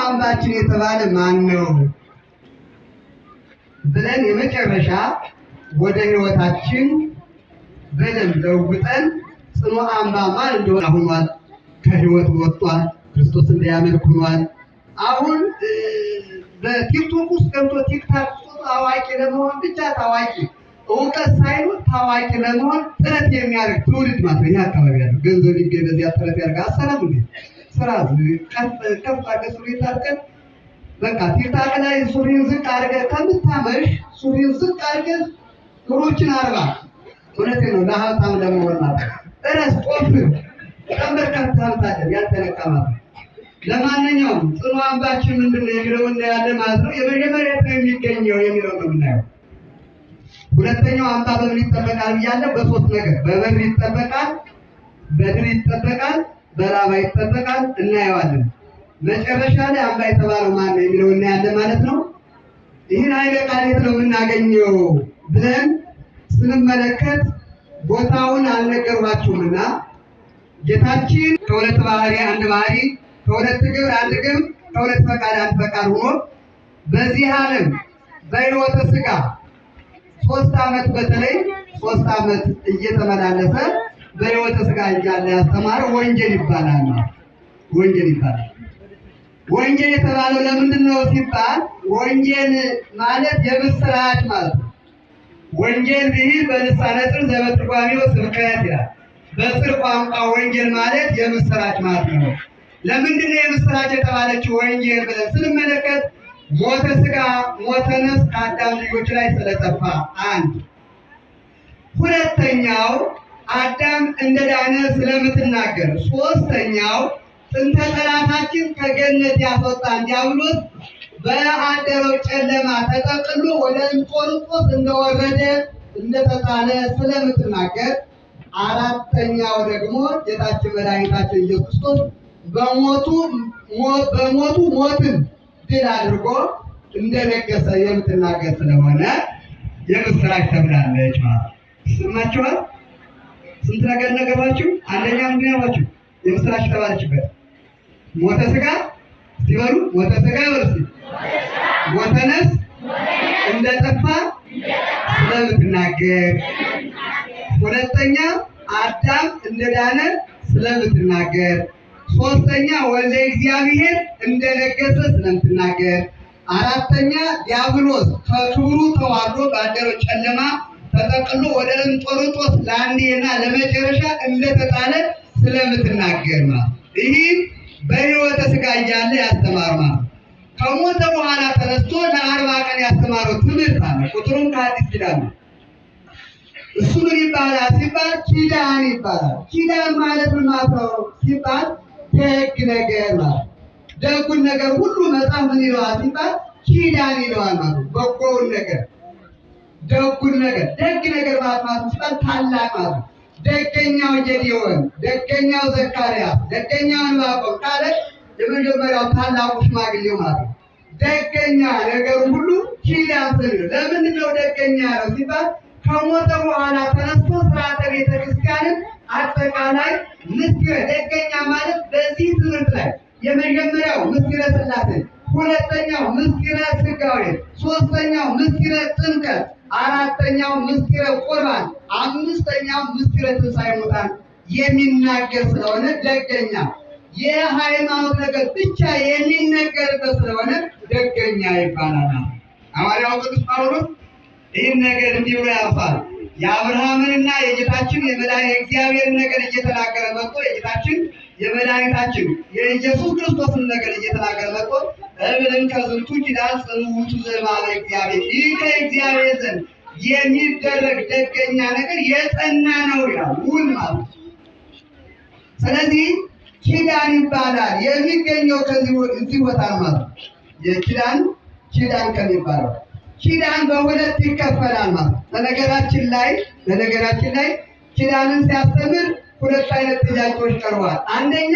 አምባችን የተባለ ማን ነው ብለን የመጨረሻ ወደ ህይወታችን በደንብ ለውጠን ጽኑ አምባ ማን እንደሆነ ሆኗል። ከህይወት ወጥቷል። ክርስቶስ እንዲያመልክ ሆኗል። አሁን በቲክቶክ ውስጥ ገብቶ ቲክታክ ውስጥ ታዋቂ ለመሆን ብቻ ታዋቂ እውቀት ሳይሆን ታዋቂ ለመሆን ጥረት የሚያደርግ ትውልድ ማለት ነው። ይህ አካባቢ ያለው ገንዘብ ይገኝ በዚያ ጥረት ያደርግ አሰራም እንዴ ስራ ከፍ ከፍ አድርገህ ሱሪ ታጥቀህ በቃ ቲክታክ ላይ ሱሪን ዝቅ አድርገህ ከምታመሽ ሱሪን ዝቅ አድርገህ እግሮችን አርባ። እውነቴን ነው፣ ለሀብታም ለመሆን ማለት ነው። እረስ ቆፍር፣ በጣም በርካታ ሀብት አለ ያልተነካ ማለት ነው። ለማንኛውም ጽኑ አምባችን ምንድን ነው የሚለው እናያለን ማለት ነው። የመጀመሪያ ነው የሚገኘው የሚለው ነው የምናየው። ሁለተኛው አምባ በምን ይጠበቃል ብያለሁ? በሶስት ነገር፣ በበር ይጠበቃል፣ በድር ይጠበቃል፣ በላባ ይጠበቃል። እናየዋለን። መጨረሻ ላይ አምባ የተባለው ማን ነው የሚለው እናያለን ማለት ነው። ይህን ኃይለ ቃል የት ነው የምናገኘው ብለን ስንመለከት ቦታውን አልነገርኳችሁምና ጌታችን ከሁለት ባህሪ አንድ ባህሪ፣ ከሁለት ግብር አንድ ግብር፣ ከሁለት ፈቃድ አንድ ፈቃድ ሆኖ በዚህ ዓለም በሕይወተ ሥጋ 3 ዓመት፣ በተለይ 3 ዓመት እየተመላለሰ በሕይወተ ሥጋ እያለ ያስተማረው ወንጌል ይባላል። ወንጌል ይባላል። ወንጌል የተባለው ለምንድን ነው ሲባል ወንጌል ማለት የምስራች ማለት ነው። ወንጌል ብሂል በልሳነ ጽር ዘበትርጓሜው ስብከት ይላል። በጽር ቋንቋ ወንጌል ማለት የምስራች ማለት ነው። ለምንድን ነው የምስራች የተባለችው ወንጌል ብለን ስንመለከት ሞተ ሥጋ ሞተ ነፍስ ከአዳም ልጆች ላይ ስለጠፋ አንድ፣ ሁለተኛው አዳም እንደዳነ ስለምትናገር፣ ሶስተኛው ጥንተ ጠላታችን ከገነት ያስወጣን ዲያብሎስ በአደረው ጨለማ ተጠቅሎ ወደ እንጦርጦስ እንደወረደ እንደተጣለ ስለምትናገር፣ አራተኛው ደግሞ ጌታችን መድኃኒታችን ኢየሱስ ክርስቶስ በሞቱ ሞትን ድል አድርጎ እንደነገሰ የምትናገር ስለሆነ የምስራች ተብላለች ማለት ነው። ይሰማችኋል? ስንት ነገር ነገሯችሁ? አንደኛ ምንድን ያሏችሁ? የምስራች ተባለችበት ሞተ ስጋ ሲበሉ ሞተ ስጋ በሉ እስኪ፣ ሞተ ነፍስ እንደጠፋ ስለምትናገር፣ ሁለተኛ አዳም እንደዳነ ስለምትናገር፣ ሶስተኛ ወልደ እግዚአብሔር እንደነገሰ ስለምትናገር፣ አራተኛ ዲያብሎስ ከክብሩ ተዋርዶ ባደረው ጨለማ ተጠቅሎ ወደ እንጦርጦስ ለአንዴና ለመጨረሻ እንደተጣለ ስለምትናገር ማለት ይህ በሕይወተ ሥጋ እያለ ያስተማር ማለት ነው። ከሞተ በኋላ ተነስቶ ለ40 ቀን ያስተማረው ትምህርት አለ። ቁጥሩም ከአዲስ ኪዳን ነው። እሱ ምን ይባላል ሲባል ኪዳን ይባላል። ኪዳን ማለት ምን ማለት ነው ሲባል ደግ ነገር ማለት፣ ደጉን ነገር ሁሉ መጽሐፍ ምን ይለዋል ሲባል ኪዳን ይለዋል ማለት ነው። በጎውን ነገር፣ ደጉን ነገር፣ ደግ ነገር ማለት ማለት ሲባል ታላቅ ማለት ነው። ደገኛው ጌዴዎን፣ ደገኛው ዘካርያስ፣ ደገኛው ዕንባቆም ካለ የመጀመሪያው ታላቁ ሽማግሌው ማለት ነው። ደገኛ ነገሩ ሁሉ ኪዳን ስለሚለው። ለምንድን ነው ደገኛ ያለው ሲባል ከሞተ በኋላ ተነስቶ ስርዓተ ቤተ ክርስቲያንን አጠቃላይ ምስጢረ ደገኛ ማለት በዚህ ትምህርት ላይ የመጀመሪያው ምስጢረ ሥላሴ፣ ሁለተኛው ምስጢረ ሥጋዌ፣ ሶስተኛው ምስጢረ ጥምቀት፣ አራተኛው ምስጢረ ቁርባን፣ አምስተኛው ምስጢረ ትንሣኤ ሙታን የሚናገር ስለሆነ ደገኛ፣ የሃይማኖት ነገር ብቻ የሚነገርበት ስለሆነ ደገኛ ይባላል። ሐዋርያው ቅዱስ ጳውሎስ ይህን ነገር እንዲህ ብሎ ያልፋል። የአብርሃምንና የጌታችን የእግዚአብሔርን ነገር እየተናገረ መጥቶ፣ የጌታችን የመድኃኒታችን የኢየሱስ ክርስቶስን ነገር እየተናገረ መጥቶ እብልን ከዝንቱ ኪዳን ጽኑ ውእቱ ዘእምኀበ እግዚአብሔር፣ ይህ ከእግዚአብሔር ዘንድ የሚደረግ ደገኛ ነገር የጸና ነው ይላል። ውል ማለት ነው። ስለዚህ ኪዳን ይባላል። የሚገኘው ከዚህ እዚህ ቦታ ነው ማለት ነው። የኪዳን ኪዳን ከሚባለው ኪዳን በሁለት ይከፈላል ማለት ነው። በነገራችን ላይ ኪዳንን ሲያስተምር ሁለት አይነት ጥያቄዎች ቀርበዋል። አንደኛ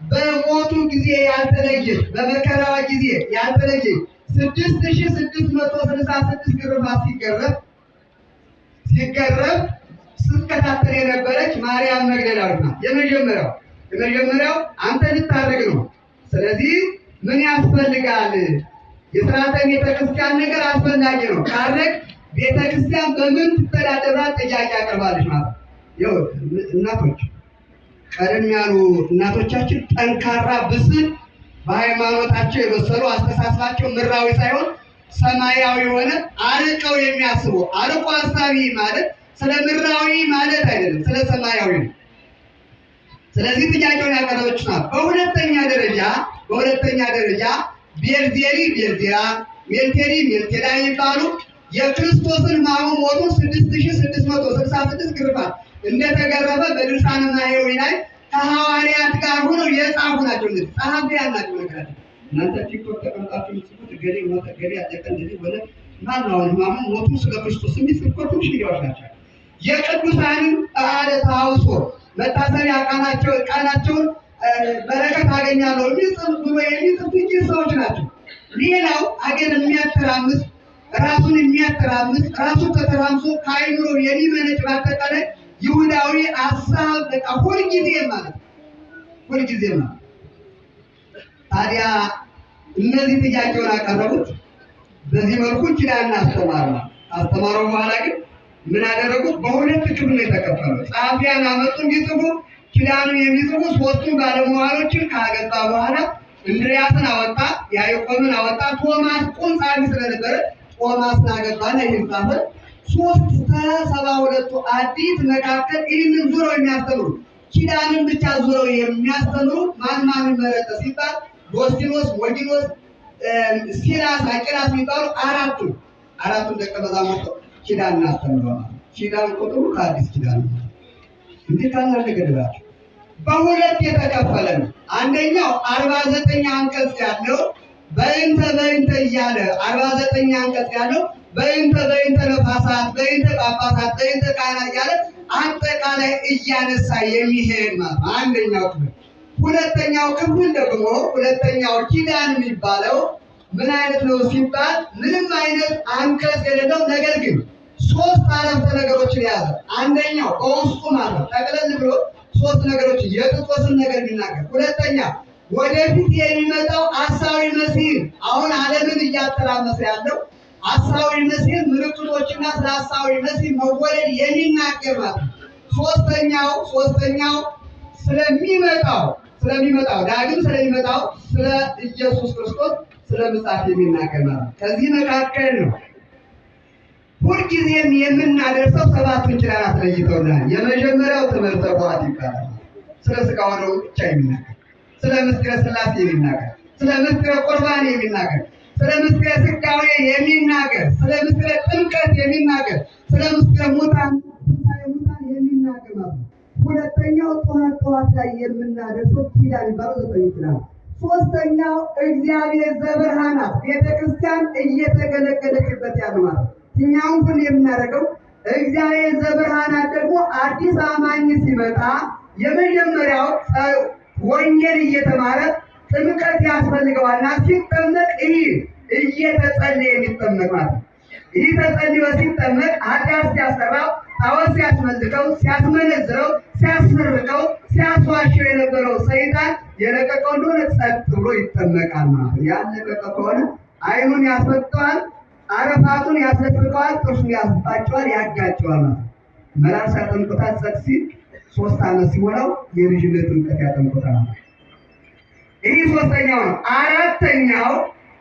በሞቱ ጊዜ ያልተለየች፣ በመከራዋ ጊዜ ያልተለየች፣ 6666 ግርፋት ሲገረፍ ስትከታተል የነበረች ማርያም መግደላዊት ናት። የመጀመሪያው አንተ ልታደርግ ነው። ስለዚህ ምን ያስፈልጋል? የሥርዓተ ቤተክርስቲያን ነገር አስፈላጊ ነው። ካረግ ቤተክርስቲያን በምን ትተዳደራል? ጥያቄ ያቀርባለች ማለት ነው። ይኸው እናቶች፣ ቀደም ያሉ እናቶቻችን ጠንካራ ብስል፣ በሃይማኖታቸው የበሰሉ፣ አስተሳሰባቸው ምድራዊ ሳይሆን ሰማያዊ የሆነ፣ አርቀው የሚያስቡ። አርቆ አሳቢ ማለት ስለ ምድራዊ ማለት አይደለም፣ ስለ ሰማያዊ ነው። ስለዚህ ጥያቄውን ያቀረበች ናት። በሁለተኛ ደረጃ ቤልዜሪ ቤልዜራ፣ ሜልቴሪ ሜልቴዳ የሚባሉ የክርስቶስን ሕማሙን ሞቱን 6666 ግርፋት እንደተገረፈ በድርሳነ ማኅየዊ ላይ ከሐዋርያት ጋር ሆነው የጻፉ ናቸው። እነዚህ ጸሐፊያን ናቸው። ነገራቸው እናንተ ቲክቶክ ተቀምጣችሁ የምትጽፉት እገሌ ሞተ፣ እገሌ አለቀ፣ እንደዚህ ሆነ፣ ማን ነው? አሁን ሕማሙን ሞቱ ስለ ክርስቶስ የሚጽፍ እኮ ትንሽ ሚዲያዎች ናቸው። የቅዱሳንን በዓለ ተሐውሶ መታሰቢያ ቃናቸውን በረከት አገኛለሁ የሚጽፍ ብሎ የሚጽፍ ጥቂት ሰዎች ናቸው። ሌላው አገር የሚያተራምስ፣ ራሱን የሚያተራምስ፣ ራሱ ተተራምሶ ከአይምሮ የሚመነጭ በአጠቃላይ ይሁዳዊ ሀሳብ በቃ ሁልጊዜ ማለት ነው። ሁልጊዜ ማለት። ታዲያ እነዚህ ጥያቄውን አቀረቡት። በዚህ መልኩ ኪዳን አስተማሩ። አስተማረው በኋላ ግን ምን አደረጉት? በሁለት ክፍል ነው የተከፈለው። ጸሐፊያን አመጡ እንዲጽፉ፣ ኪዳኑን የሚጽፉ ሶስቱን ባለሟሎችን ካገባ በኋላ እንድርያስን አወጣ፣ ያዕቆብን አወጣ። ቶማስ ቁም ጸሐፊ ስለነበረ ቶማስን አገባና ይህን ጻፈ። ሶስት ከ72ቱ አዲት መካከል ይህንን ዙረው የሚያስተምሩ፣ ኪዳንን ብቻ ዙረው የሚያስተምሩ ማን ማን መረጠ ሲባል ዶስቲኖስ፣ ወጊኖስ፣ ሲላስ፣ አቂላስ የሚባሉ አራቱን ደቀ መዛሙርቱ ኪዳን አስተምረዋል። ኪዳን ቁጥሩ ከአዲስ ኪዳን ነው። እንዲህ ካላደረገላችሁ በሁለት የተከፈለ ነው። አንደኛው 49 አንቀጽ ያለው በእንተ በእንተ እያለ 49 አንቀጽ ያለው በእንተ በእንተ ነፋሳት፣ በእንተ ጳጳሳት፣ በእንተ ካህናት እያለ አጠቃላይ እያነሳ የሚሄድ ማለት ነው አንደኛው ክፍል። ሁለተኛው ክፍል ደግሞ ሁለተኛው ኪዳን የሚባለው ምን አይነት ነው ሲባል ምንም አይነት አንቀጽ የሌለው ነገር ግን ሶስት አረፍተ ነገሮችን የያዘ፣ አንደኛው በውስጡ ማለት ነው ጠቅለል ብሎ ሶስት ነገሮችን የጥጦስን ነገር የሚናገር፣ ሁለተኛ ወደፊት የሚመጣው አሳዊ መሲህ፣ አሁን ዓለምን እያተራመሰ ያለው አሳዊ መሲህ ምልክቶችና ስለ አሳዊ መሲህ መወለድ የሚናገር ማለት ነው። ሶስተኛው ስለሚመጣው ዳግም ስለሚመጣው ስለ ኢየሱስ ክርስቶስ ስለ ምጽአት የሚናገር ማለት ነው። ከዚህ መካከል ነው ሁልጊዜም የምናደርሰው። ሰባቱን ኪዳናት ለይተውናል። የመጀመሪያው ትምህርተ ኅቡዓት ይባላል። ስለ ሥጋ ወደሙ ብቻ የሚናገር፣ ስለ ምስጢረ ሥላሴ የሚናገር፣ ስለ ምስጢረ ቁርባን የሚናገር፣ ስለ ምስጢረ ሥጋዌ የሚናገር፣ ስለ ምስጢረ ጥምቀት የሚናገር፣ ስለ ምስጢረ ሙታን ትንሣኤ ሙታን የሚናገር ማለት ነው። ሁለተኛው ጠዋት ጠዋት ላይ የምናደርሰው ኪዳን የሚባለው ዘጠኝ ኪዳን። ሶስተኛው እግዚአብሔር ዘብርሃናት ቤተክርስቲያን እየተገለገለችበት ያለ ማለት ነው። እኛውን ሁሉ የምናደርገው እግዚአብሔር ዘብርሃናት ደግሞ አዲስ አማኝ ሲመጣ የመጀመሪያው ወንጌል እየተማረ ጥምቀት ያስፈልገዋልና ሲጠመቅ ይህ እየተጸለየ የሚጠመቅ ማለት ነው። ይህ ተጸልዮ ሲጠመቅ ኃጢአት ሲያሰራው፣ ጣዖት ሲያስመልከው፣ ሲያስመነዝረው፣ ሲያስርቀው፣ ሲያስዋሸው የነበረው ሰይጣን የለቀቀው እንደሆነ ጸጥ ብሎ ይጠመቃል ማለት ነው። ያለቀቀ ከሆነ ዓይኑን ያስፈጠዋል፣ አረፋቱን ያስለቅቀዋል፣ ጥርሱን ያስፋጨዋል፣ ያጋጨዋል ማለት ነው። መላእክት ያጠምቁታል። ጸጥ ሲል 3 ዓመት ሲሞላው የልጅነት ጥምቀት ያጠምቁታል ማለት ነው። ይህ ሶስተኛው ነው።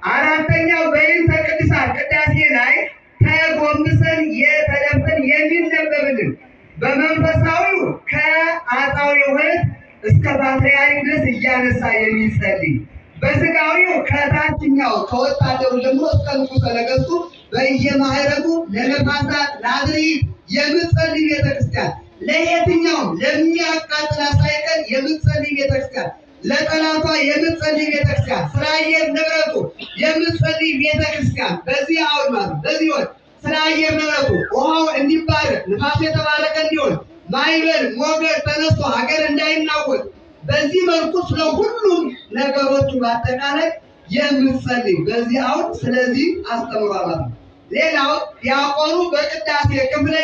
አራተኛው በይንተ ቅድሳት ቅዳሴ ላይ ተጎንብሰን የተደፍተን የሚነበብልን በመንፈሳዊው ከአጣዊ ውህት እስከ ፓትርያርክ ድረስ እያነሳ የሚጸልይ፣ በስጋዊው ከታችኛው ከወታደሩ ጀምሮ እስከ ንጉሠ ነገሥቱ በየማዕረጉ ለነፋሳት ለአድርይት የምትጸልይ ቤተክርስቲያን፣ ለየትኛውም ለሚያቃጥላት ሳይቀር የምትጸልይ ቤተክርስቲያን፣ ለጠላቷ የምትጸልይ ቤተክርስቲያን፣ ስለ አየር ንብረቱ የምትጸልይ ቤተክርስቲያን በዚህ አውድ ማለት ነው። በዚህ ወቅት ስለ አየር ንብረቱ ውሃው እንዲባረክ፣ ንፋሱ የተባረከ እንዲሆን፣ ማዕበል ሞገድ ተነስቶ ሀገር እንዳይናወጥ በዚህ መልኩ ስለ ሁሉም ነገሮቹ በአጠቃላይ የምትጸልይ በዚህ አውድ ስለዚህ አስተምሯል ማለት ነው። ሌላው ዲያቆኑ በቅዳሴ ክፍለ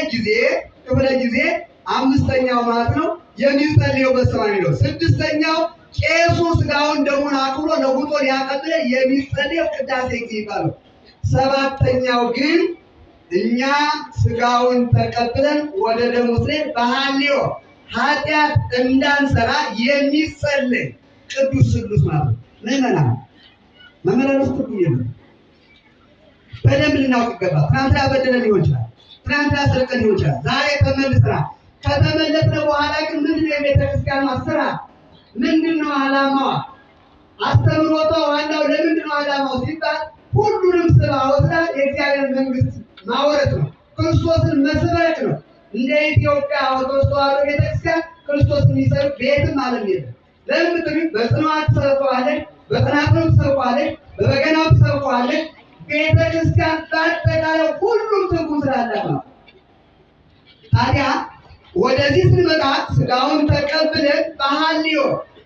ጊዜ አምስተኛው ማለት ነው የሚጸልየው በሰማይ ነው። ስድስተኛው ቄሱ ስጋውን ደሙን አክብሮ ለውጦ ሊያቀብለን የሚጸልየው ቅዳሴ ጊዜ ይባላል። ሰባተኛው ግን እኛ ስጋውን ተቀብለን ወደ ደሙ ስንሄድ በሐልዮ ኃጢአት እንዳንሰራ የሚጸለይ ቅዱስ ስሉስ ማለት ነው። ምዕመናን መመላለስ ትርጉም የለውም። በደንብ ልናውቅ ይገባል። ትናንትና በደለን ሊሆን ይችላል። ትናንትና ሰርቀን ሊሆን ይችላል። ዛሬ ተመልሰናል። ከተመለስን በኋላ ግን ምንድን ነው የቤተክርስቲያኗ ስራ? ምንድን ነው ዓላማዋ? አስተምህሮቷ ዋናው ለምንድን ነው ዓላማው ሲባል ሁሉንም ስባ ወስዳ የእግዚአብሔር መንግስት ማወረስ ነው። ክርስቶስን መስበክ ነው። እንደ ኢትዮጵያ ኦርቶዶክስ ተዋሕዶ ቤተክርስቲያን ክርስቶስን የሚሰብክ በየትም ዓለም የለም። ለምን ብትሉ በጽናት ትሰብከዋለች፣ በጽናትም ትሰብከዋለች፣ በበገናው ትሰብከዋለች። ቤተክርስቲያን በአጠቃላይ ሁሉም ትርጉም ስላላት ነው። ታዲያ ወደዚህ ስንመጣ ስጋውን ተቀብለን በሐልዮ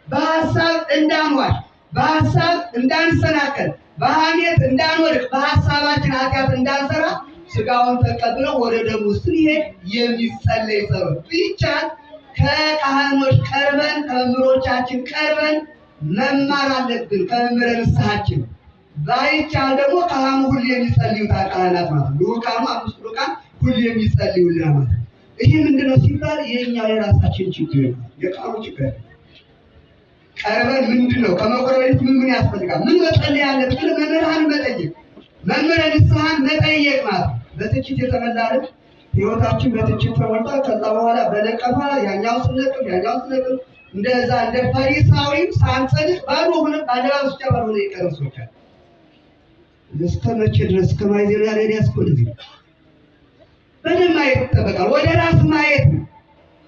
በሀሳብ እንዳንዋሽ፣ በሀሳብ እንዳንሰናከል፣ በሐሜት እንዳንወድቅ፣ በሀሳባችን ኃጢአት እንዳንሰራ ስጋውን ተቀብለው ወደ ደሙ ስንሄድ የሚጸለይ ጸሎት ቢቻል ከካህኖች ቀርበን ከመምህሮቻችን ቀርበን መማር አለብን። ከመምህረ ንስሐችን ባይቻል ደግሞ ካህኑ ሁሌ የሚጸልዩት ካህናት ማለት ነው። ልዑካኑ አምስቱ ልዑካን ሁሌ የሚጸልዩልን ማለት ነው። ይህ ምንድነው ሲባል የኛ የራሳችን ችግር ነው፣ የቃሉ ችግር ነው። ቀርበን ምንድነው ከመቁረብ በፊት ምን ምን ያስፈልጋል፣ ምን መጸለይ አለብን ብለን መምህራንን መጠየቅ፣ መምህረ ንስሐን መጠየቅ ማለት ነው። በትችት የተሞላ አይደል? ህይወታችን በትችት ተሞልቷል። ከዛ በኋላ በነቀፋ ያኛው ስንነቅፍ ያኛው ስንነቅፍ እንደዛ እንደ ፈሪሳዊም ሳንጸድቅ ባዶ ሆነን በአለባበስ ብቻ ባዶ ሆነን የቀረን ሰዎች አሉ። እስከ መቼ ድረስ ከማይዜና ላይ ያስኮልዝ በደንብ ማየት ይጠበቃል። ወደ ራስ ማየት ነው።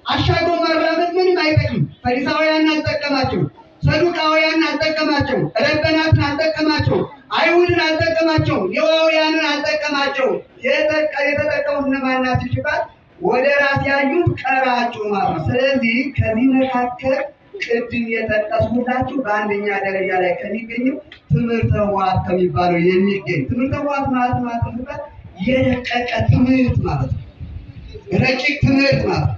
አሻግሮ መራመድ ምንም አይጠቅምም። ፈሪሳውያን አልጠቀማቸው፣ ሰዱቃውያን አልጠቀማቸው፣ ረበናትን አልጠቀማቸው፣ አይሁድን አልጠቀማቸው፣ ሌዋውያንን አልጠቀማቸው። የተጠቀሙት እነማን ናቸው ሲባል ወደ ራስ ያዩት ቀራጩ ማለት ነው። ስለዚህ ከዚህ መካከል ቅድም የጠቀስኩላችሁ በአንደኛ ደረጃ ላይ ከሚገኘው ትምህርተ ኅቡዓት ከሚባለው የሚገኝ ትምህርተ ኅቡዓት ማለት ማለት ነው ሲባል የረቀቀ ትምህርት ማለት ነው። ረቂቅ ትምህርት ማለት ነው።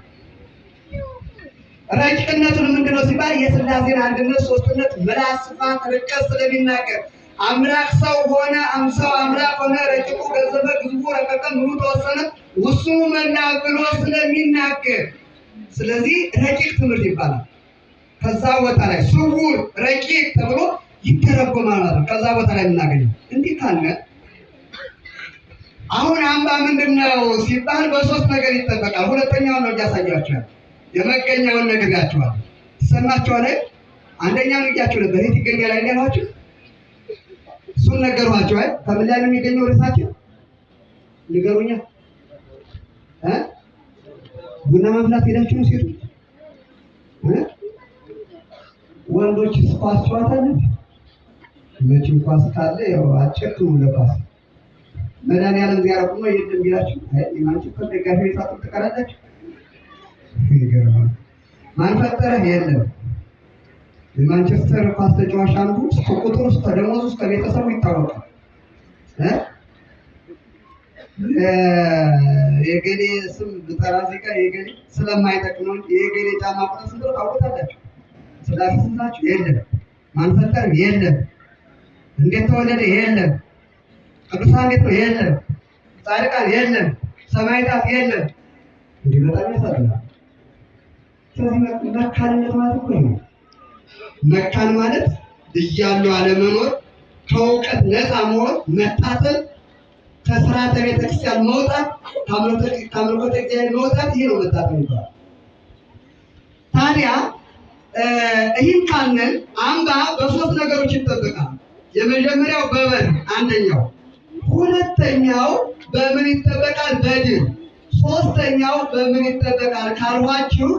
ረቂቅነቱን ምንድነው ሲባል የሥላሴን አንድነት፣ ሶስትነት፣ ምላስ፣ ስፋት፣ ርቀት ስለሚናገር አምላክ ሰው ሆነ፣ ሰው አምላክ ሆነ፣ ረቂቁ ገዘፈ፣ ግዙፉ ረቀቀ፣ ምኑ ተወሰነ፣ ውስኑ መላ ብሎ ስለሚናገር ስለዚህ ረቂቅ ትምህርት ይባላል። ከዛ ቦታ ላይ ስውር ረቂቅ ተብሎ ይተረጎማል ማለት ነው። ከዛ ቦታ ላይ የምናገኘው እንዲህ ካለ አሁን አምባ ምንድነው ሲባል በሶስት ነገር ይጠበቃል። ሁለተኛውን ነው እያሳያችሁ ያለው። የመገኛውን ነግሬያችኋለሁ። ይሰማችኋል? አንደኛውን እያችሁ ነበር። የት ይገኛል አይደል ያልኋችሁ? እሱን ነገርኋችሁ አይደል? ከምን ላይ ነው የሚገኘው? ርዕሳችን ንገሩኛ። ቡና ማፍላት ሄዳችሁ ነው ሴቶች? ወንዶች ኳስ ጨዋታ አለ? መቼም ኳስ ካለ ያው አጨክኑ ለኳስ። መድኃኒዓለም ዚያረቁ የለም ቢላችሁ አይ የማንቸስተር ደጋፊ ሳትሆኑ ትቀራላችሁ። ይገርማል። ማን ፈጠረህ? የለም። የማንቸስተር ኳስ ተጫዋች አንዱ እስከ ቁጥሩ እስከ ደሞዙ እስከ ቤተሰቡ ይታወቃል። የገሌ ስም ብጠራ እዚህ ጋር የገሌ ስለማይጠቅም ነው እንጂ የገሌ ጫማ ቁጥር ስንት ነው ታውቁታላችሁ? ስላሴ ስንት ናቸው? የለም። ማን ፈጠረህ? የለም። እንዴት ተወለደ? የለም። ቅዱሳን እንዴት ነው? የለም። ጻድቃን የለም። ሰማዕታት የለም። እንዲህ በጣም ያሳዝናል። ስለዚህ መካንነት ማለት እኮ ነው። መካን ማለት እያሉ አለመኖር፣ ከእውቀት ነፃ መሆን፣ መታጠብ፣ ከስርዓተ ቤተክርስቲያን መውጣት፣ ከአምልኮተ እግዚአብሔር መውጣት፣ ይሄ ነው መታጠብ የሚባለው። ታዲያ ይህን ካልን አምባ በሶስት ነገሮች ይጠበቃል። የመጀመሪያው በበር አንደኛው፣ ሁለተኛው በምን ይጠበቃል? በድር። ሶስተኛው በምን ይጠበቃል ካልኋችሁ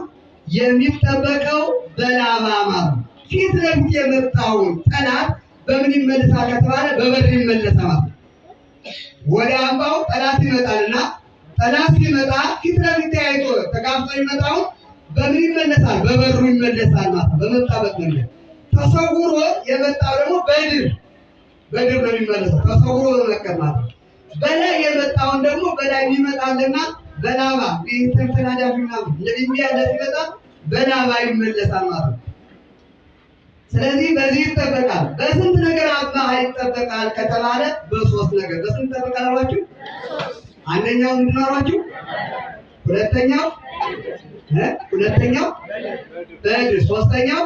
የሚጠበቀው በላባ ማለት ነው። ፊት ለፊት የመጣውን ጠላት በምን ይመለሳል ከተባለ በበር ይመለሳል ማለት ነው። ወደ አምባው ጠላት ይመጣልና ጠላት ሲመጣ ፊት ለፊት ተያይቶ ተጋፍጦ ይመጣውን በምን ይመለሳል? በበሩ ይመለሳል ማለት ነው። በመጣበት መንገድ ተሰውሮ የመጣው ደግሞ በድር በድር ነው የሚመለሰው። ተሰውሮ በመቀር ማለት ነው። በላይ የመጣውን ደግሞ በላይ ይመጣልና በላባ ተናዳፊ ምናምን እንደዚህ ያለ ሲመጣ በላባ ይመለሳል ማለት ነው። ስለዚህ በዚህ ይጠበቃል። በስንት ነገር አምባ ይጠበቃል ከተባለ በሶስት ነገር። በስንት ይጠበቃል አሏችሁ? አንደኛው ምንድን ነው አሏችሁ? ሁለተኛው ሁለተኛው በድር፣ ሶስተኛው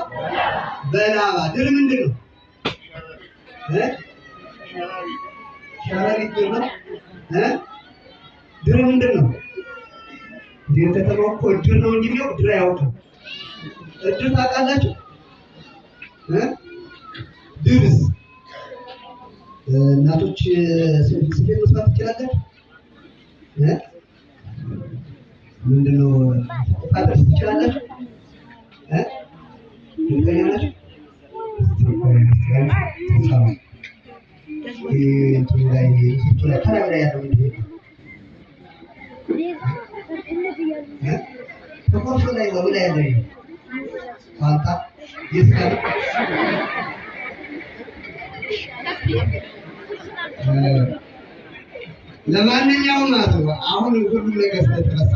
በላባ። ድር ምንድን ነው? ሸረሪት ድር ነው። ድር ምንድን ነው? ከተማው እኮ እድር ነው እንጂ የሚለው ድር አያውቅም። እድር ታውቃላችሁ? ድርስ እናቶች ስፌት መስራት ትችላላችሁ? ምንድነው ፋጥርስ ትችላላችሁ? እርግጠኛ ናችሁ? ላይ ከላይ ላይ ያለው ምንድን ነው? ተቆርሶ ላይ ላይ ያለው ቋንጣ የስጋ ለማንኛውም ማለት ነው። አሁን ሁሉም ነገር ስለተረሳ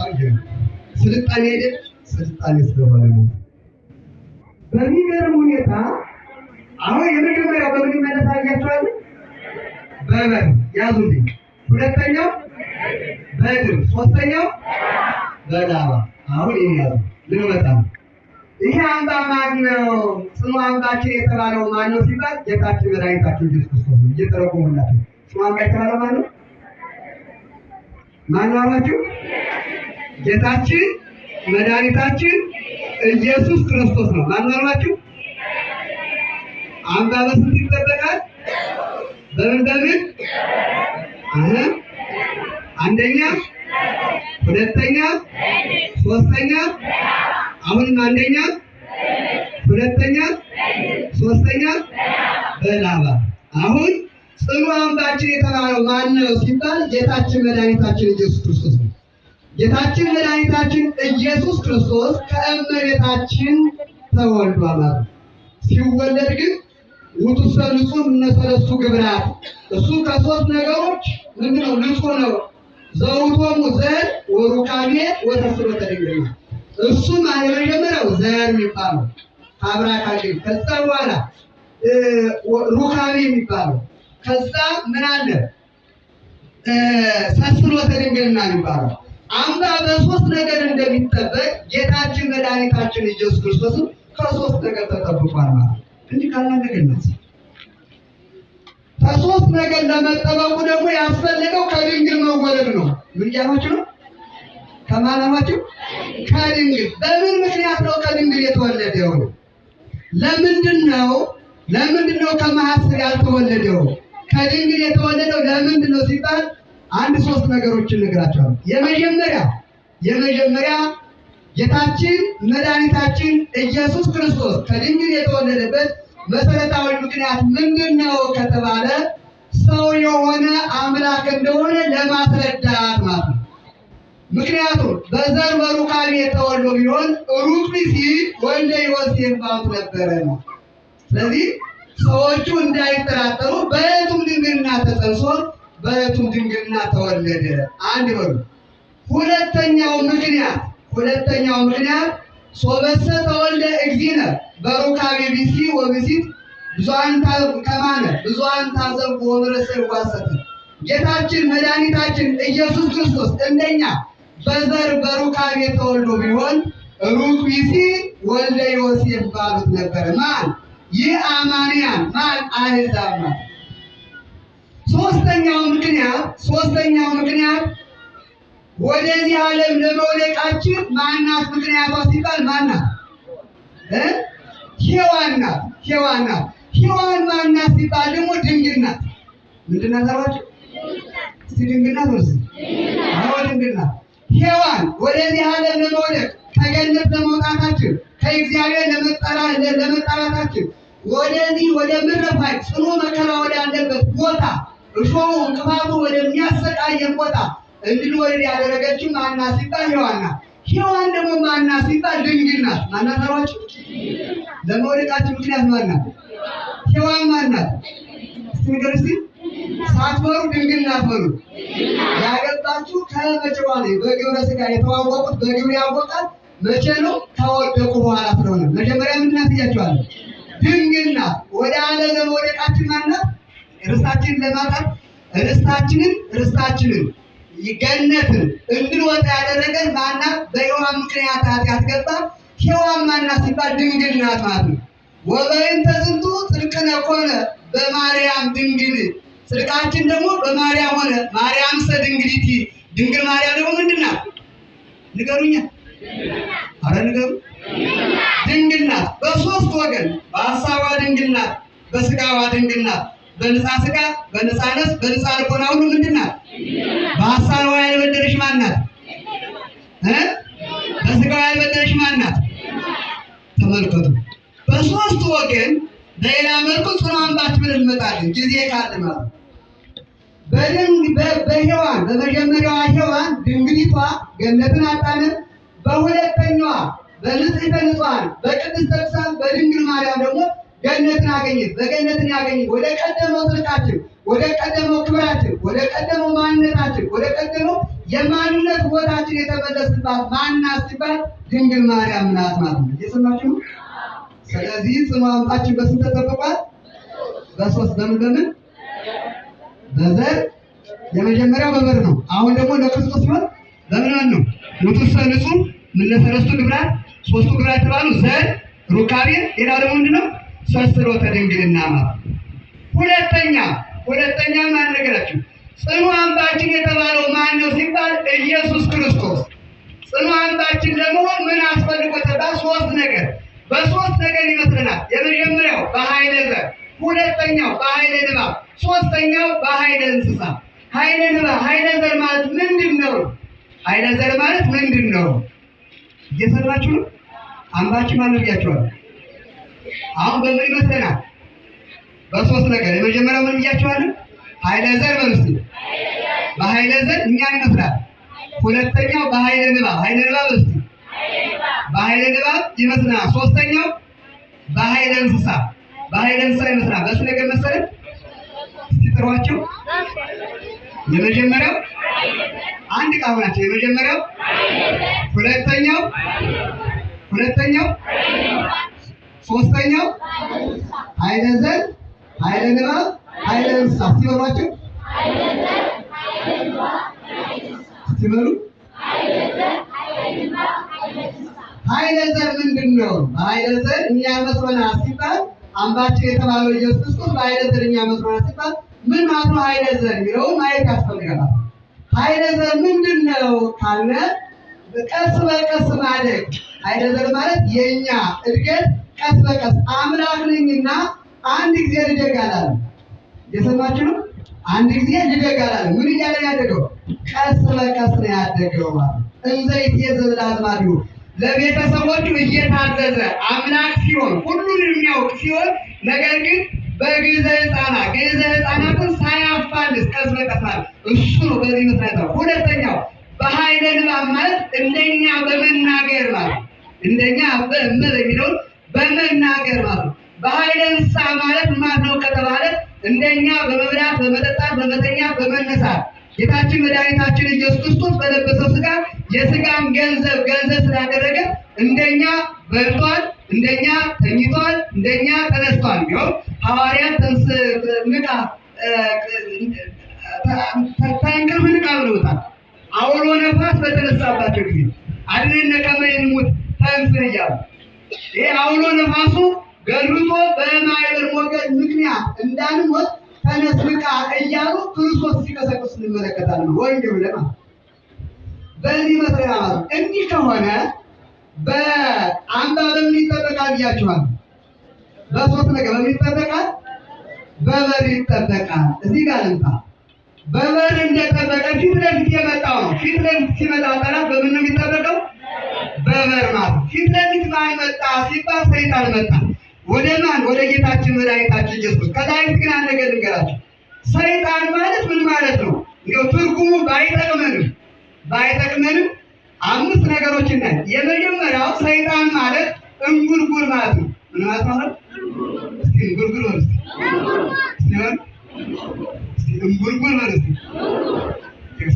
ስልጣኔ አይደል? ስልጣኔ ስለሆነ ነው። በሚገርም ሁኔታ አሁን የመጀመሪያው በምን ይመለሳል አያችኋል? በበር ያዙልኝ። ሁለተኛው በድር፣ ሶስተኛው በላባ። አሁን ይሄን ያዙ። ልንመጣ ነው። ይሄ አምባ ማን ነው? ጽኑ አምባችን የተባለው ማን ነው ሲባል ጌታችን መድኃኒታችን ኢየሱስ ክርስቶስ ነው። እየተረጎሙላችሁ ጽኑ አምባ የተባለው ማን ነው? ማን ነው አሏችሁ? ጌታችን መድኃኒታችን ኢየሱስ ክርስቶስ ነው። ማን ነው አሏችሁ? አምባ በስንት ይጠበቃል? በምን በምን? አንደኛ፣ ሁለተኛ፣ ሶስተኛ። አሁንም አንደኛ፣ ሁለተኛ፣ ሶስተኛ በላባ። አሁን ጽኑ አምባችን የተባለው ማን ነው ሲባል ጌታችን መድኃኒታችን ኢየሱስ ክርስቶስ ነው። ጌታችን መድኃኒታችን ኢየሱስ ክርስቶስ ከእመቤታችን ተወልዷል ማለት ነው። ሲወለድ ግን ውእቱሰ ንጹሕ እምነ ሰለስቱ ግብራት፣ እሱ ከሶስት ነገሮች ምንድነው? ንጹሕ ነው። ዘውእቶሙ ዘር ወሩካቤ ወተስእሎተ ድንግልና። እሱ የመጀመሪያው ዘር የሚባለው ከአብራካችን፣ ከዛ በኋላ ሩካቤ የሚባለው፣ ከዛ ምን አለ ሰስሎተ ድንግልና የሚባለው። አምባ በሶስት ነገር እንደሚጠበቅ ጌታችን መድኃኒታችን ኢየሱስ ክርስቶስም ከሶስት ነገር ተጠብቋል ማለት እንጂ ካላ ነገር ነው። ከሶስት ነገር ለመጠበቁ ደግሞ ያስፈለገው ከድንግል መወለድ ነው። ምን እያሏችሁ ነው? ከማን አሏችሁ? ከድንግል። በምን ምክንያት ነው ከድንግል የተወለደው? ለምንድን ነው ለምንድን ነው ከመሐስር ያልተወለደው? ከድንግል የተወለደው ለምንድን ነው ሲባል አንድ ሶስት ነገሮችን እነግራቸዋለሁ። የመጀመሪያ ጌታችን መድኃኒታችን ኢየሱስ ክርስቶስ ከድንግል የተወለደበት መሰረታዊ ምክንያት ምንድን ነው ከተባለ ሰው የሆነ አምላክ እንደሆነ ለማስረዳት ማለት ነው። ምክንያቱም በዘር በሩካቤ ተወልዶ ቢሆን ሩቅ ብእሲ ወልደ ዮሴፍ ባሉት ነበረ ነው። ስለዚህ ሰዎቹ እንዳይጠራጠሩ በሕቱም ድንግልና ተጸንሶ በሕቱም ድንግልና ተወለደ። አንድ በሉ። ሁለተኛው ምክንያት ሶበሰ ተወልደ እግዚእነ በሩካቤ ብእሲ ወብእሲት ብዙኃን ከማነ ብዙኃን ታዘቡ ወምረሰ ይዋሰተ። ጌታችን መድኃኒታችን ኢየሱስ ክርስቶስ እንደኛ በዘር በሩካቤ ተወልዶ ቢሆን ሩቅ ብእሲ ወልደ ዮሴፍ ባሉት ነበረ። ማን? ይህ አማንያን ማን? አሕዛብ ማለት። ሶስተኛው ምክንያት ወደዚህ ዓለም ለመውደቃችን ማናት ምክንያቷ ሲባል ማናት? ሔዋን ናት። ሔዋን ናት። ሔዋን ማናት ሲባል ደግሞ ድንግል ናት። ምንድን ናት አሏችሁ? እስቲ ድንግል ናት ወይስ? አዎ ድንግል ናት። ሔዋን ወደዚህ ዓለም ለመውደቅ፣ ከገነት ለመውጣታችን፣ ከእግዚአብሔር ለመጣላታችን፣ ወደዚህ ወደ ምድረ ፋይድ ጽኑ መከራ ወዳለበት ቦታ፣ እሾሁ እንቅፋቱ ወደሚያሰቃየን ቦታ እንድንወርድ ያደረገችው ማናት ሲባል ሔዋን ናት። ሔዋን ደግሞ ማናት ሲባል ድንግል ናት። ማናት አሏችሁ? ለመውደቃችን ምክንያት ማናት? ሔዋን ማናት? እስቲ ንገር እስቲ። ሳትበሩ ድንግል ናት በሉ። ያገባችሁ ከመቼዋ ነው? በግብረ ስጋ የተዋወቁት በግብር ያወቃት መቼ ነው? ከወደቁ በኋላ ስለሆነ መጀመሪያ ምንድን ናት እያቸዋለሁ? ድንግል ናት። ወደ ዓለም ለመውደቃችን ማናት? ርስታችንን ለማጣት ርስታችንን ገነትን እንድንወጣ ያደረገን ማናት? በሔዋን ምክንያት ኃጢአት ገባ። ሔዋን ማናት ሲባል ድንግል ናት ማለት ነው። ወበእንተ ዝንቱ ጽድቅነ ኮነ በማርያም ድንግል፣ ጽድቃችን ደግሞ በማርያም ሆነ። ማርያም ሰ ድንግሊቲ፣ ድንግል ማርያም ደግሞ ምንድን ናት? ንገሩኛ። አረ ንገሩ። ድንግል ናት። በሶስት ወገን በሀሳቧ ድንግል ናት፣ በስጋዋ ድንግል ናት። በንጻ ስጋ፣ በንጻ ነፍስ፣ በንጻ ልቦና ሁሉ ምንድን ናት? በሀሳቧ ያልበደለች ማን ናት? በስጋዋ ያልበደለች ማን ናት? ተመልከቱ። በሶስት ወገን በሌላ መልኩ ጽኑ አምባችን ብለን እንመጣለን ጊዜ ካለ ማለት ነው። በሔዋን በመጀመሪያዋ ሔዋን ድንግሊቷ ገነትን አጣነ። በሁለተኛዋ በንጽሕተ ንጹሐን በቅድስተ ቅዱሳን በድንግል ማርያም ደግሞ ገነትን አገኘን። በገነትን ያገኘን ወደ ቀደመው ጽድቃችን፣ ወደ ቀደመው ክብራችን፣ ወደ ቀደመው ማንነታችን፣ ወደ ቀደመው የማንነት ቦታችን የተመለስንባት ማናት ሲባል ድንግል ማርያም ናት ማለት ነው። እየሰማችሁ ነው? ስለዚህ ጽኑ አምባችን በስንት ተጠብቋል? በሶስት። በምን በምን? በዘር። የመጀመሪያው በበር ነው። አሁን ደግሞ ለክርስቶስ ሲሆን በምን ነው? ውእቱሰ ንጹሕ እምነ ሰለስቱ ግብራት፣ ሶስቱ ግብራት የተባሉ ዘር፣ ሩካቤ፣ ሌላው ደግሞ ምንድነው? ሰስሮተ ድንግልና ማለት። ሁለተኛ ማን ነገራችሁ? ጽኑ አምባችን የተባለው ማን ነው ሲባል ኢየሱስ ክርስቶስ። ጽኑ አምባችን ለመሆን ምን አስፈልጎ ተባለ? ሶስት ነገር። በሶስት ነገር ይመስለናል። የመጀመሪያው በኃይለ ዘር፣ ሁለተኛው በኃይለ ንባብ፣ ሶስተኛው በኃይለ እንስሳ። ኃይለ ንባብ፣ ኃይለ ዘር ማለት ምንድን ነው? ኃይለ ዘር ማለት ምንድን ነው? እየሰራችሁ ነው? አምባችን ማን ነው ብያችኋለሁ። አሁን በምን ይመስለናል? በሶስት ነገር። የመጀመሪያው ምን ብያችኋለሁ? ኃይለ ዘር በሉ እስኪ። በኃይለ ዘር እኛን ይመስላል። ሁለተኛው በኃይለ ንባብ፣ ኃይለ ንባብ እስኪ በኃይለ ንባብ ይመስላል። ሶስተኛው በኃይለ እንስሳ፣ በኃይለ እንስሳ ይመስላል። በስንት ነገር መሰለህ? እስኪ ጥሯቸው። የመጀመሪያው አንድ ቃል ናቸው። የመጀመሪያው፣ ሁለተኛው፣ ሁለተኛው፣ ሶስተኛው ኃይለ ዘር፣ ኃይለ ንባብ፣ ኃይለ እንስሳ። እስኪ በሏቸው። እስኪ በሉ። ኃይለ ዘር ምንድን ነው? በኃይለ ዘር እኛ መስሎናል ሲባል አምባችን የተባለው ኢየሱስ ክርስቶስ በኃይለ ዘር እኛ መስሎናል ሲባል ምን ማለት ነው? ኃይለ ዘር የሚለውን ማየት ያስፈልጋል። ኃይለ ዘር ምንድን ነው ካልነ ቀስ በቀስ ማደግ። ኃይለ ዘር ማለት የኛ እድገት ቀስ በቀስ። አምላክ ነኝና አንድ ጊዜ ልደግ አላለም። እየሰማችሁ ነው? አንድ ጊዜ ልደግ አላለም። ምን እያለ ያደገው? ቀስ በቀስ ነው ያደገው ማለት ነው። እንዘ ይትዔዘዝ ለአዝማዲሁ፣ ለቤተሰቦቹ እየታዘዘ አምላክ ሲሆን ሁሉን የሚያውቅ ሲሆን ነገር ግን በግዕዘ ሕፃናት ግዕዘ ሕፃናትን ሳያፋልስ ቀስ በቀስ ማለት እሱ ነው። በዚህ ምክንያት ነው። ሁለተኛው በኃይለ ንባብ ማለት እንደኛ በመናገር ማለት እንደኛ በእመ የሚለውን በመናገር ማለት ነው። በኃይለ እንስሳ ማለት ማለት ነው ከተባለ እንደኛ በመብላት፣ በመጠጣት፣ በመተኛት፣ በመነሳት ጌታችን መድኃኒታችን ኢየሱስ ክርስቶስ በለበሰው ስጋ የስጋን ገንዘብ ገንዘብ ስላደረገ እንደኛ በልቷል፣ እንደኛ ተኝቷል፣ እንደኛ ተነስቷል። ቢሆን ሐዋርያት ንቃ ተንቅልፍ ንቃ ብለውታል። አውሎ ነፋስ በተነሳባቸው ጊዜ አድነነ ከመ ይሙት ተንሥእ እያሉ ይሄ አውሎ ነፋሱ ገልብጦ በማዕበል ሞገድ ምክንያት እንዳንሞት ተነስ ንቃ እያሉ ክርስቶስ ሲቀሰቅስ እንመለከታለን። ወንጌሉ ለማ በዚህ መስሪያ ማለት እንዲህ ከሆነ በአምባ በምን ይጠበቃል ብያችኋል። በሶስት ነገር በምን ይጠበቃል? በበር ይጠበቃል። እዚህ ጋር ልምጣ። በበር እንደጠበቀ ፊት ለፊት የመጣው ነው። ፊት ለፊት ሲመጣ ጠላት በምን ነው የሚጠበቀው? በበር ማለት ነው። ፊት ለፊት ማን መጣ ሲባል ሰይጣን መጣ። ወደ ማን? ወደ ጌታችን መድኃኒታችን ኢየሱስ። ከዛ በፊት ግን አንድ ነገር ልንገራችሁ። ሰይጣን ማለት ምን ማለት ነው? እንደው ትርጉሙ ባይጠቅመንም አምስት ነገሮች እናይ። የመጀመሪያው ሰይጣን ማለት እንጉርጉር ማለት ነው። ምን ማለት ነው? እስኪ እንጉርጉር በሉ እስኪ። እስኪ በሉ እስኪ እንጉርጉር በሉ እስኪ።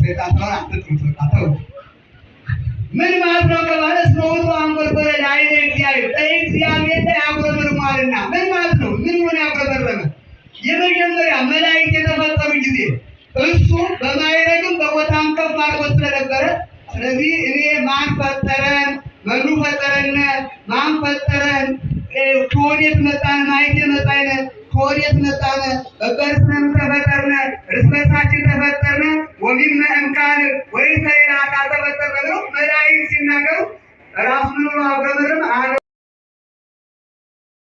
ሰይጣን ስለሆነ አትጥሩት፣ በቃ ተውት። ምን ማለት ነው ከተባለ እስመ ውእቱ አንኰርኰረ ላዕለ እግዚአብሔር፣ በእግዚአብሔር ላይ አጉረመርሟልና። ምን ማለት ነው? ምን ሆነ ያጉረመረመ? የመጀመሪያ መላእክት የተፈጠሩ ጊዜ እሱ በማዕረግም በቦታም ከፍ አድርጎ ስለነበረ፣ ስለዚህ እኔ ማን ፈጠረን? መኑ ፈጠረነ? ማን ፈጠረን? ከወዴት መጣን? ማየት መጣነ? ከወዴት መጣነ? በበርስነም ተፈጠርነ፣ እርስ በርሳችን ተፈጠርነ፣ ወሚመ እምካን ወይስ ከሌላ አካል ተፈጠርነ ብለው መላእክት ሲናገሩ ራሱ ምን ብሎ አጉረመረመ?